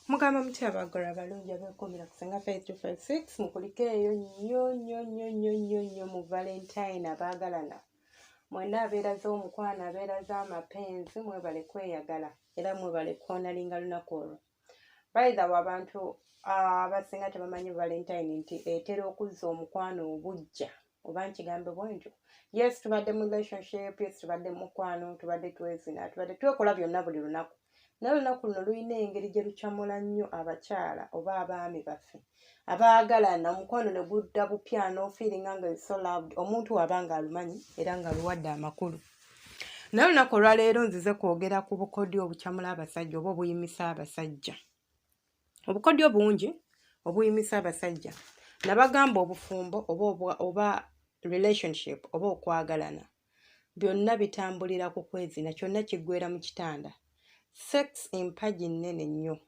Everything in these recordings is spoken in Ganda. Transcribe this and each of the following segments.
Mugamba mutya abagala abalungi abeekuumira ku Ssenga Faith 256? Mukulike eyo nnyo nnyo nnyo nnyo nnyo nnyo mu Valentine. Abaagalana mwenna, abeeraze omukwano, abeeraze amapenzi, mwebale kweyagala era mwebale kwonalinga lunaku olwo. By the way, abantu abasinga tebamanyi Valentine nti etera okuzza omukwano obujja, oba nkigambe bwe ntyo. Yes, tubadde mu relationship, yes, tubadde mu mukwano, tubadde twezina, tubadde twekola byonna buli lunaku, naye olunaku luno lulina engeri gye lukyamula nnyo abakyala oba abaami baffe abaagalana, omukwano ne gudda bupya n'ofeelinga nga so loved, omuntu waba nga alumanyi era nga luwadde amakulu. Naye olunaku olwaleero nzize kwogera ku bukodyo obukyamula abasajja oba obuyimisa abasajja, obukodyo bungi obuyimisa abasajja. Nabagamba obufumbo oba relationship oba okwagalana byonna bitambulira ku kwezina, kyonna kiggwera mu kitanda. Sex empagi nnene nnyo,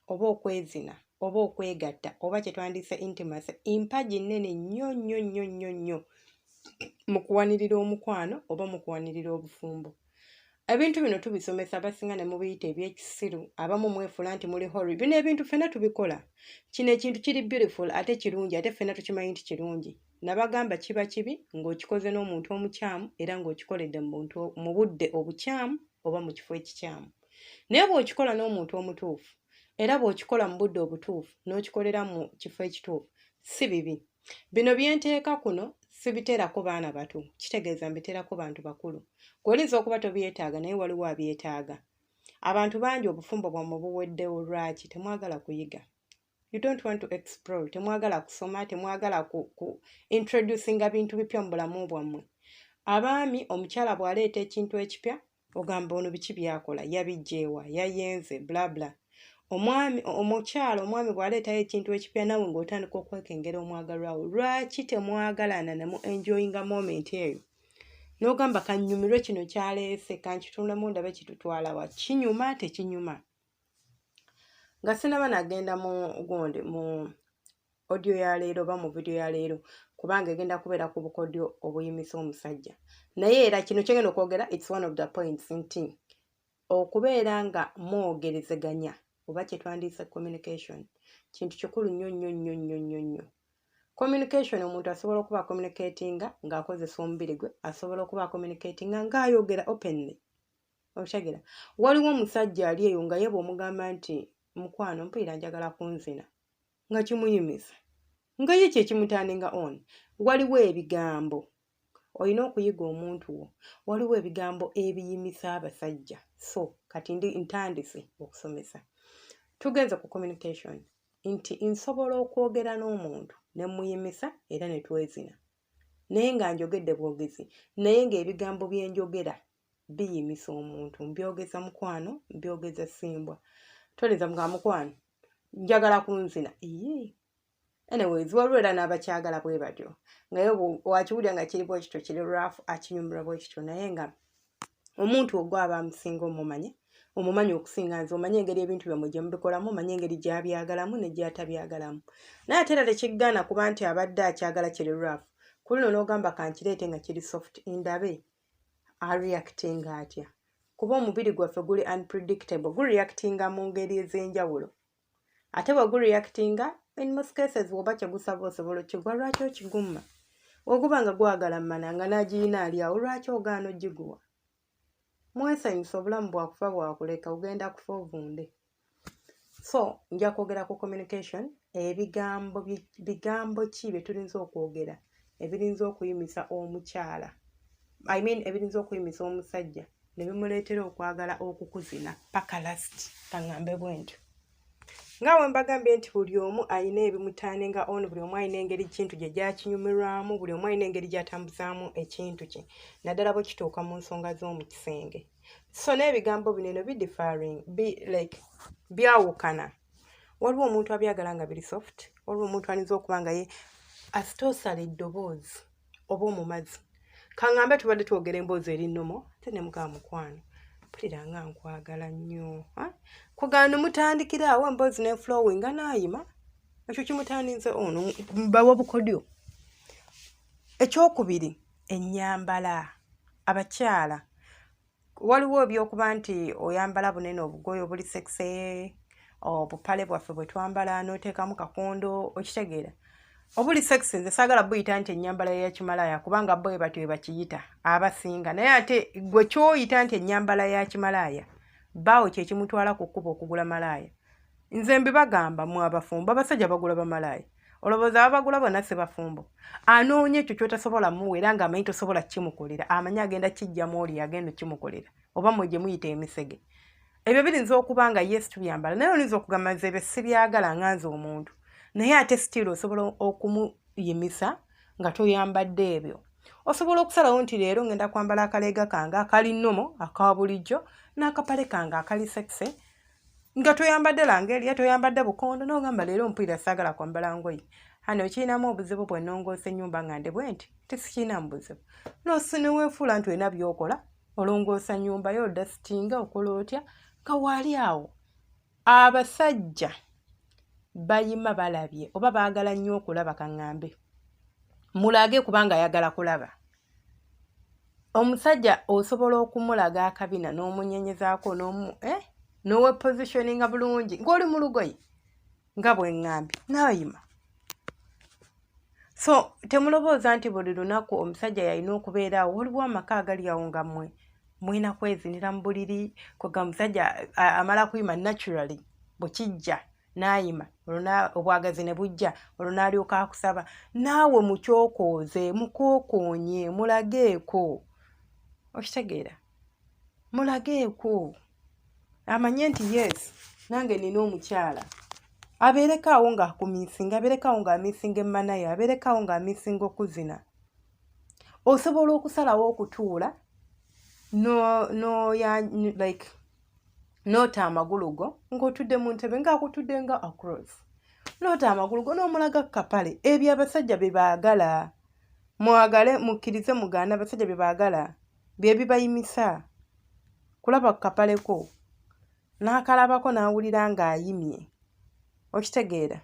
oba okwezina oba okwegatta oba kye twandiyise intimacy, empagi nnene nnyo nnyo nnyo nnyo nnyo mu kuwanirira omukwano oba mu kuwanirira obufumbo. Ebintu bino tubisomesa, abasinga ne mubiyita ebyekisiru, abamu mwefuula nti muli holy. Bino ebintu ffenna tubikola. Kino ekintu kiri beautiful ate kirungi, ate ffenna tukimanyi nti kirungi. Nabagamba kiba kibi ng'okikoze n'omuntu omukyamu era ng'okikoledde mu budde obukyamu oba mu kifo ekikyamu. Naye bw'okikola n'omuntu omutuufu era bw'okikola mu budde obutuufu n'okikolera mu kifo ekituufu, si bibi. Bino byenteeka kuno sibiteerako baana bato, kitegeeza mbiteerako bantu bakulu. Gw'oyinza okuba tobyetaaga, naye waliwo abyetaaga. Abantu bangi obufumbo bwammwe buweddewo. Lwaki? Temwagala kuyiga, you don't want to explore, temwagala kusoma, temwagala ku introducinga bintu bipya mu bulamu bwammwe. Abaami, omukyala bw'aleeta ekintu ekipya, ogamba, "Ono biki byakola? Yabijjeewa? Yayenze?" Bla bla. Omwami, omukyala, omwami bw'aleetayo ekintu ekipya, nawe ng'otandika okwekengera omwagalwawo. Lwaki temwagalana ne mu enjoyinga moment eyo n'ogamba, "Kannyumirwe kino kyaleese, kankitunulemu ndabe kitutwala wa, kinyuma tekinyuma?" Nga sinaba nagenda mu gundi, mu audio ya leero oba mu video ya leero, kubanga egenda kubeera ku bukodyo obuyimisa omusajja, naye era kino kyengenda okwogera, it's one of the points, nti okubeera nga mwogerezeganya oba kyetwandiise communication kintu kikulu nnyo nnyo nnyo nnyo nnyo nnyo. Communication, omuntu asobola okuba communicatinga ng'akozesa omubiri gwe, asobola okuba communicatinga ng'ayogera openly. Okitegera? Waliwo omusajja ali eyo nga ye bw'omugamba nti, "Mukwano, mpulira njagala kunzina," nga kimuyimisa, nga ye kyekimuturninga on. Waliwo ebigambo olina okuyiga omuntu wo, waliwo ebigambo ebiyimisa abasajja. So kati ndi ntandise okusomesa, tugenze ku communication, nti nsobola okwogera n'omuntu ne muyimisa era ne twezina, naye nga njogedde bwogezi, naye ng'ebigambo bye njogera biyimisa omuntu. Mbyogeza mukwano, mbyogeza simbwa, tolinza mugamba, "Mukwano, njagala kunzina." Iye, anyways, waliwo era n'abakyagala bwe batyo, nga ye wakiwulira nga kiri bwe kityo, kiri rough, akinyumirwa bwe kityo. Naye nga omuntu ogwo aba amusinga omumanya, omumanyi okusinga nze, omanye engeri ebintu byammwe gye mubikolamu, omanye engeri gy'abyagalamu ne gy'atabyagalamu. Naye ate era tekigaana kuba nti abadde akyagala kiri rough, ku luno n'ogamba, "Kankireete nga kiri soft, ndabe areactinga atya," kuba omubiri gwaffe guli unpredictable, gureactinga mu ngeri ez'enjawulo. Ate bwe gureactinga, in most cases, bw'oba kyegusaba osobola okigwa, lwaki okigumma? Oguba nga gwagala mmana nga n'agiyina ali awo, lwaki ogaana ogiguwa? Mwesanyusa, obulamu bwakufa bwakuleka, ogenda kufa ovunde. So nja kwogera ku communication, ebigambo, bigambo ki bye tulinza okwogera ebirinza okuyimisa omukyala, I mean ebirinza okuyimisa omusajja ne bimuleetera okwagala okukuzina paka last. Kaŋŋambe bwe ntyo, nga bwe mbagambye nti buli omu alina ebimuturninga on, buli omu alina engeri kintu gye gyakinyumirwamu, buli omu alina engeri gy'atambuzaamu ekintu kye, naddala bwe kituuka mu nsonga z'omu kisenge. So n'ebigambo bino eno bidiffering, like byawukana. Waliwo omuntu abyagala nga biri soft, waliwo omuntu ayinza okuba nga ye asitoosala eddoboozi oba omumazi. Kaŋŋambe tubadde twogera emboozi eri nnomo, ate ne mugamba, "Mukwano, mpulira nga nkwagala nnyo." Kugamba mutandikira awo emboozi ne flowing nga naayima, ekyo kimutandinze ono bawa bukodyo. Ekyokubiri, ennyambala. Abakyala, waliwo ebyokuba nti oyambala bunene, obugoye obuli sexy. Obupale bwaffe bwe twambala n'oteekamu kakondo, okitegeera, obuli sexy. Nze saagala buyita nti ennyambala ya kimalaaya, kubanga bo batyo bakiyita abasinga. Naye ate gwe kyoyita nti ennyambala ya kimalaaya, baawo kyekimutwala ku kkuba okugula malaaya. Nze mbibagamba mu abafumbo, abasajja bagula bamalaaya. Olowooza ababagula bonna si bafumbo? Anoonya ekyo kyotasobola muwa, era ng'amanyi tosobola kimukolera, amanyi agenda kijjamu oli agenda okimukolera, oba mwe gye muyita emisege. Ebyo birinza okuba nga yes, tubyambala, naye oyinza okugamba nze ebyo sibyagala nga nze omuntu. Naye ate still osobola okumuyimisa nga toyambadde ebyo. Osobola okusalawo nti leero ngenda kwambala akaleega kange akali normal, aka bulijjo, n'akapale kange akali sexy, nga toyambadde langeria, toyambadde bukondo, n'ogamba leero mpulira saagala kwambala ngoye. Hano okirinamu obuzibu bwe nnongoosa ennyumba nga ndi bwe nti? Tesikirinamu buzibu. Neweefuula nti olina by'okola, olongoosa nnyumba yo, odasitinga, okola otya, nga waali awo. Abasajja bayima balabye oba baagala nnyo okulaba. Kaŋŋambe mulage, kubanga ayagala kulaba. Omusajja osobola okumulaga akabina n'omunyenyezaako n'omu n'owepositioninga bulungi ng'oli mu lugoye nga bwe ŋŋambye, naayima. So temulowooza nti buli lunaku omusajja yalina okubeera awo. Waliwo amaka agali awo nga mmwe mulina kwezinira mu buliri. Kwega omusajja amala kuyima naturally, bwe kijja n'ayima, obwagazi ne bujja, olwo n'alyoka akusaba. Naawe mukyokooze, mukookoonye, mulageeko. Okitegeera? Mulageeko amanye nti yes, nange nina omukyala. Abeereko awo ng'akumiisinga, abeereko awo ng'amiisinga emmanayo, abeereko awo ng'amiisinga okuzina. Osobola okusalawo okutuula no, no, ya, like noota amagulu go ng'otudde mu ntebe, ng'akutudde nga across, noota amagulu go n'omulaga kapale. Ebyo abasajja bye baagala. Mwagale, mukkirize, mugaana, abasajja bye baagala, bye bibayimisa kulaba ku kapaleko, n'akalabako n'awulira ng'ayimye. Okitegeera?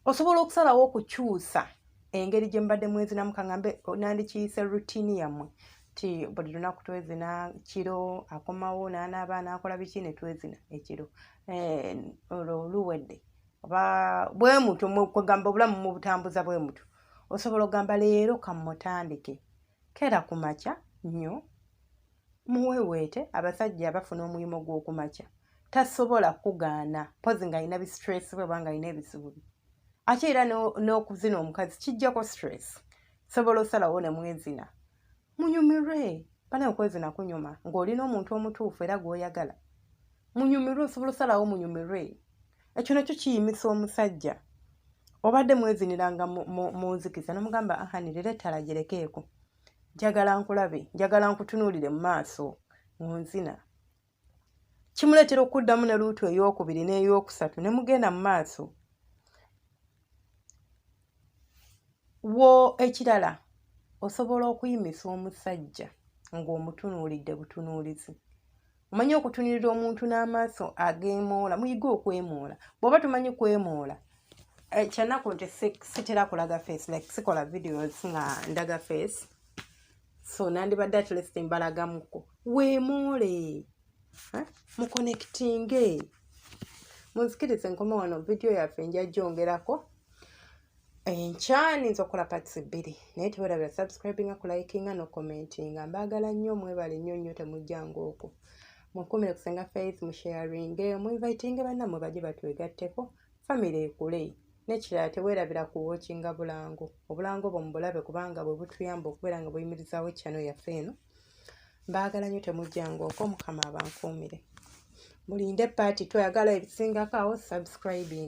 Osobola okusalawo okukyusa engeri gye mubadde mwezinamu. Kaŋŋambe nandikiyise routine yammwe ti buli lunaku twezina kiro, akomawo n'anaaba n'akola biki ne twezina ekiro, olwo luwedde oba bwe mutyo. Kwegamba obulamu mubutambuza bwe mutyo. Osobola okugamba leero kammutandike keera ku makya nnyo, muweeweete. Abasajja bafuna omuyimo gw'okumakya, tasobola kugaana pozi ng'alina bistress bwe oba ng'alina ebizibu bye. Ate era n'okuzina omukazi kijjako stress. Sobola osalawo ne mwezina, munyumirwe. Bana, okwezina kunyuma ng'olina omuntu omutuufu era gw'oyagala. Munyumirwe, osobola osalawo munyumirwe. Ekyo nakyo kiyimisa omusajja. Obadde mweziniranga mu nzikiza, nomugamba, "Ahani, leero ettala girekeeko, njagala nkulabe, njagala nkutunuulire mu maaso nzina." Kimuleetera okuddamu ne luutu ey'okubiri n'ey'okusatu ne mugenda mu maaso. Wo ekirala, osobola okuyimisa omusajja ng'omutunuulidde butunuulizi. Omanyi okutunulira omuntu n'amaaso ageemoola? Muyige okwemoola. Bw'oba tumanyi kwemoola, kyanaku nti sitera kulaga face, like sikola videos nga ndaga face, so nandibadde at least mbalagamuko. Weemoole, muconnectinge. Munzikirize nkome wano. Vidiyo yaffe nja gyongerako enkya, ninza okukola parts bbiri. Naye tewerabira subscribinga, kulikinga nokommentinga. Mbaagala nnyo, mwebale nnyo nnyo. Temujjanga okwo, mukumire kusenga Faith, musharinge, muinvitinge bannammwe bajje batwegatteko, family ekule. N'ekirala, teweerabira kuwatchinga bulango. Obulango bwo mubulabe, kubanga bwe butuyamba okubeera nga buyimirizaawo channel yaffe eno. Mbaagala nnyo, temujjanga okwo. Mukama abankuumire. Mulinde part. Tweyagala ebisingako awo, subscribing.